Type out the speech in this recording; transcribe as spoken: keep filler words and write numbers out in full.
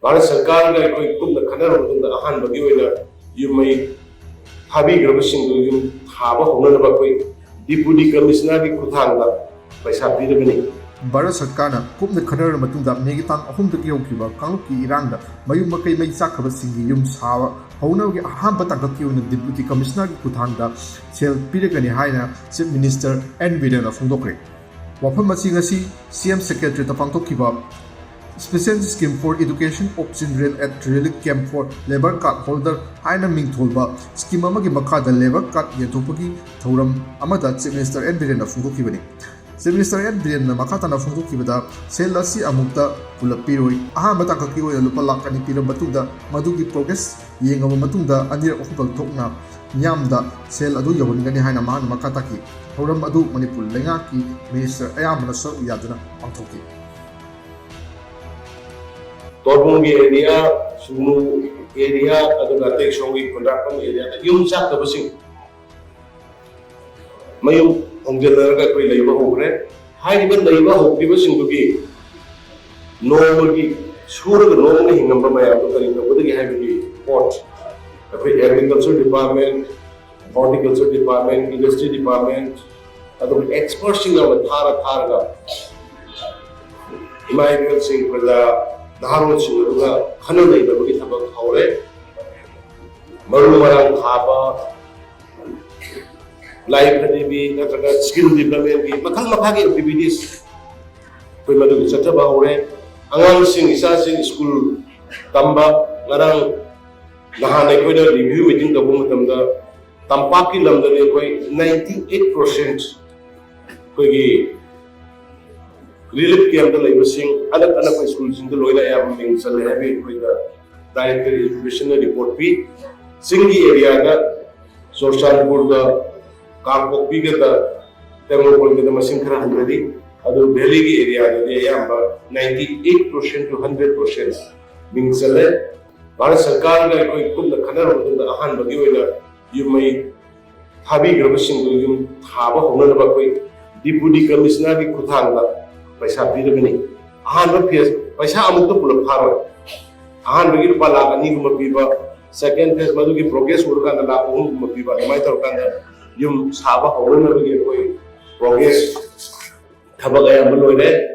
ꯚꯥꯔꯠ ꯁꯔꯀꯥꯔꯒ ꯑꯩꯈꯣꯏ ꯀꯨꯞꯅ ꯈꯟꯅꯔꯕ ꯃꯇꯨꯡꯗ ꯑꯍꯥꯟꯕꯒꯤ ꯑꯣꯏꯅ ꯌꯨꯝ ꯃꯩ ꯊꯥꯕꯤꯈ꯭ꯔꯕꯁꯤꯡꯗꯨ ꯌꯨꯝ ꯊꯥꯕ ꯍꯧꯅꯅꯕ ꯑꯩꯈꯣꯏ ꯗꯤꯄꯨꯇꯤ ꯀꯃꯤꯁꯅꯔꯒꯤ ꯈꯨꯠꯊꯥꯡꯗ ꯄꯩꯁꯥ ꯄꯤꯔꯒꯅꯤ꯫ ꯚꯥꯔꯠ ꯁꯔꯀꯥꯔꯅ ꯀꯨꯞꯅ ꯈꯟꯅꯔꯕ ꯃꯇꯨꯡꯗ ꯃꯦꯒꯤ ꯇꯥꯡ ꯑꯍꯨꯝꯗꯒꯤ ꯍꯧꯈꯤꯕ ꯀꯥꯡꯂꯨꯞꯀꯤ ꯏꯔꯥꯡꯗ ꯃꯌꯨꯝ ꯃꯀꯩ ꯃꯩ ꯆꯥꯛꯈ꯭ꯔꯕꯁꯤꯡꯒꯤ ꯌꯨꯝ ꯁꯥꯕ ꯍꯧꯅꯕꯒꯤ ꯑꯍꯥꯟꯕ ꯇꯥꯡꯀꯛꯀꯤ ꯑꯣꯏꯅ ꯗꯤꯄꯨꯇꯤ ꯀꯃꯤꯁꯅꯔꯒꯤ ꯈꯨꯠꯊꯥꯡꯗ ꯁꯦꯜ ꯄꯤꯔꯒꯅꯤ ꯍꯥꯏꯅ ꯆꯤꯐ ꯃꯤꯅꯤꯁꯇꯔ ꯑꯦꯟ ꯕꯤꯔꯦꯟꯅ ꯐꯣꯡꯗꯣꯛꯈ꯭ꯔꯦ꯫ ꯋꯥꯐꯝ ꯑꯁꯤ ꯉꯁꯤ ꯁꯤ ꯑꯦꯝ ꯁꯦꯀ꯭ꯔꯦꯇꯔꯤꯌꯦꯠꯇ ꯄꯥꯡꯊꯣꯛꯈꯤꯕ Special Scheme for Education of Children at Relief Camp for Labour Card Holder ꯍꯥꯏꯅ ꯃꯤꯡꯊꯣꯜꯕ ꯁ꯭ꯀꯤꯝ ꯑꯃꯒꯤ ꯃꯈꯥꯗ ꯂꯦꯕꯔ ꯀꯥꯔꯗ ꯌꯦꯟꯊꯣꯛꯄꯒꯤ ꯊꯧꯔꯝ ꯑꯃꯗ ꯆꯤꯐ ꯃꯤꯅꯤꯁꯇꯔ ꯑꯦꯟ ꯕꯤꯔꯦꯟꯅ ꯐꯣꯡꯗꯣꯛꯈꯤꯕꯅꯤ꯫ ꯆꯤꯐ ꯃꯤꯅꯤꯁꯇꯔ ꯑꯦꯟ ꯕꯤꯔꯦꯟꯅ ꯃꯈꯥ ꯇꯥꯅ ꯐꯣꯡꯗꯣꯛꯈꯤꯕꯗ, ꯁꯦꯜ ꯑꯁꯤ ꯑꯃꯨꯛꯇ ꯄꯨꯂꯞ ꯄꯤꯔꯣꯏ꯫ ꯑꯍꯥꯟꯕ ꯇꯥꯡꯀꯛꯀꯤ ꯑꯣꯏꯅ ꯂꯨꯄꯥ ꯂꯥꯈ ꯑꯅꯤ ꯄꯤꯔꯕ ꯃꯇꯨꯡꯗ ꯃꯗꯨꯒꯤ ꯄ꯭ꯔꯣꯒ꯭ꯔꯦꯁ ꯌꯦꯡꯉꯕ ꯃꯇꯨꯡꯗ ꯑꯅꯤꯔꯛ ꯑꯍꯨꯝꯂꯛ ꯊꯣꯛꯅ ꯃꯤꯌꯥꯝꯗ ꯁꯦꯜ ꯑꯗꯨ ꯌꯧꯍꯟꯒꯅꯤ ꯍꯥꯏꯅ ꯃꯍꯥꯛꯅ ꯃꯈꯥ ꯇꯥꯈꯤ꯫ ꯊꯧꯔꯝ ꯑꯗꯨ ꯃꯅꯤꯄꯨꯔ ꯂꯩꯉꯥꯛꯀꯤ ꯃꯤꯅꯤꯁꯇꯔ ꯑꯌꯥꯝꯕꯅ ꯁꯔꯨꯛ ꯌꯥꯗꯨꯅ ꯄꯥꯡꯊꯣꯛꯈꯤ꯫ ꯇꯣꯔꯕꯨꯡꯒꯤ ꯑꯦꯔꯤꯌꯥ, ꯁꯨꯒꯅꯨ ꯑꯦꯔꯤꯌꯥ, ꯑꯗꯨꯒ ꯑꯇꯩ ꯁꯣꯝꯒꯤ ꯈꯨꯟꯗ꯭ꯔꯥꯛꯄꯝ ꯑꯦꯔꯤꯌꯥꯗ ꯌꯨꯝ ꯆꯥꯛꯇꯕꯁꯤꯡ ꯃꯌꯨꯝ ꯍꯣꯡꯖꯤꯜꯂꯔꯒ ꯑꯩꯈꯣꯏ ꯂꯩꯕ ꯍꯧꯈ꯭ꯔꯦ꯫ ꯍꯥꯏꯔꯤꯕ ꯂꯩꯕ ꯍꯧꯈꯤꯕꯁꯤꯡꯗꯨꯒꯤ ꯅꯣꯡꯃꯒꯤ ꯁꯨꯔꯒ ꯅꯣꯡꯃ ꯍꯤꯡꯉꯝꯕ ꯃꯌꯥꯝꯗꯣ ꯀꯔꯤ ꯇꯧꯒꯗꯒꯦ ꯍꯥꯏꯕꯒꯤ ꯄꯣꯠ ꯑꯩꯈꯣꯏ agriculture department, horticulture department, industry department, ꯑꯗꯨꯒ ꯑꯦꯛꯁꯄꯔꯠꯁꯤꯡ ꯌꯥꯝꯅ ꯊꯥꯔ ꯊꯥꯔꯒ ꯏꯃꯥ ꯏꯕꯦꯜꯁꯤꯡ, ꯄ꯭ꯔꯖꯥ ꯅꯍꯥꯔꯣꯜꯁꯤꯡ ꯑꯗꯨꯒ ꯈꯟꯅ ꯅꯩꯅꯕꯒꯤ ꯊꯕꯛ ꯍꯧꯔꯦ꯫ ꯃꯔꯨ ꯃꯔꯥꯡ ꯊꯥꯕ, ꯂꯥꯏ ꯐꯗꯤꯕꯤ ꯅꯠꯇ꯭ꯔꯒ ꯁ꯭ꯀꯤꯜ ꯗꯤꯕ꯭ꯂꯞꯃꯦꯟꯒꯤ ꯃꯈꯜ ꯃꯈꯥꯒꯤ ꯑꯦꯛꯇꯤꯚꯤꯇꯤꯁ ꯑꯩꯈꯣꯏ ꯃꯗꯨꯒꯤ ꯆꯠꯊꯕ ꯍꯧꯔꯦ꯫ ꯑꯉꯥꯡꯁꯤꯡ, ꯏꯆꯥꯁꯤꯡ ꯁ꯭ꯀꯨꯜ ꯇꯝꯕ, ꯉꯔꯥꯡ ꯅꯍꯥꯟ ꯑꯩꯈꯣꯏꯅ ꯔꯤꯚ꯭ꯌꯨ ꯃꯤꯇꯤꯡ ꯇꯧꯕ ꯃꯇꯝꯗ ꯇꯝꯄꯥꯛꯀꯤ ꯂꯝꯗꯗꯤ ꯑꯩꯈꯣꯏ ninety eight percent ꯑꯩꯈꯣꯏꯒꯤ ꯔꯤꯂꯤꯐ ꯀꯦꯝꯞꯇ ꯂꯩꯕꯁꯤꯡ ꯑꯅꯛ ꯑꯅꯛꯄ ꯁ꯭ꯀꯨꯜꯁꯤꯡꯗ ꯂꯣꯏꯅ ꯑꯌꯥꯝꯕ ꯃꯤꯡ ꯆꯜꯂꯦ ꯍꯥꯏꯕꯒꯤ ꯑꯩꯈꯣꯏꯗ ꯗꯥꯏꯔꯦꯛꯇꯔ ꯑꯦꯖꯨꯀꯦꯁꯟꯅ ꯔꯤꯄꯣꯔꯠ ꯄꯤ꯫ ꯆꯤꯡꯒꯤ ꯑꯦꯔꯤꯌꯥꯗ ꯆꯨꯔꯆꯥꯟꯄꯨꯔꯒ ꯀꯥꯡꯄꯣꯛꯄꯤꯒꯗ ꯇꯦꯡꯅꯧꯄꯜꯒꯗ ꯃꯁꯤꯡ ꯈꯔ ꯍꯟꯊꯔꯤ꯫ ꯑꯗꯨ ꯚꯦꯂꯤꯒꯤ ꯑꯦꯔꯤꯌꯥꯗꯗꯤ ꯑꯌꯥꯝꯕ ninety eight percent to hundred percent ꯃꯤꯡ ꯆꯜꯂꯦ꯫ ꯚꯥꯔꯠ ꯁꯔꯀꯥꯔꯒ ꯑꯩꯈꯣꯏ ꯀꯨꯞꯅ ꯈꯟꯅꯔꯕ ꯃꯇꯨꯡꯗ ꯑꯍꯥꯟꯕꯒꯤ ꯑꯣꯏꯅ ꯌꯨꯝ ꯃꯩ ꯊꯥꯕꯤꯈ꯭ꯔꯕꯁꯤꯡꯗꯨ ꯌꯨꯝ ꯊꯥꯕ ꯍꯧꯅꯅꯕ ꯑꯩꯈꯣꯏ ꯗꯤꯄꯨꯇꯤ ꯀꯃꯤꯁꯅꯔꯒꯤ ꯈꯨꯠꯊꯥꯡꯗ ꯄꯩꯁꯥ ꯄꯤꯔꯒꯅꯤ꯫ ꯑꯍꯥꯟꯕ ꯐꯦꯁ ꯄꯩꯁꯥ ꯑꯃꯨꯛꯇ ꯄꯨꯂꯞ ꯐꯥꯔꯣꯏ꯫ ꯑꯍꯥꯟꯕꯒꯤ ꯂꯨꯄꯥ ꯂꯥꯈ ꯑꯅꯤꯒꯨꯝꯕ ꯄꯤꯕ, ꯁꯦꯀꯦꯟ ꯐꯦꯁ ꯃꯗꯨꯒꯤ ꯄ꯭ꯔꯣꯒ꯭ꯔꯦꯁ ꯎꯔꯀꯥꯟꯗ ꯂꯥꯈ ꯑꯍꯨꯝꯒꯨꯝꯕ ꯄꯤꯕ, ꯑꯗꯨꯃꯥꯏꯅ ꯇꯧꯔꯀꯥꯟꯗ ꯌꯨꯝ ꯁꯥꯕ ꯍꯧꯔꯛꯅꯕꯒꯤ ꯑꯩꯈꯣꯏ ꯄ꯭ꯔꯣꯒ꯭ꯔꯦꯁ ꯊꯕꯛ ꯑꯌꯥꯝꯕ ꯂꯣꯏꯔꯦ꯫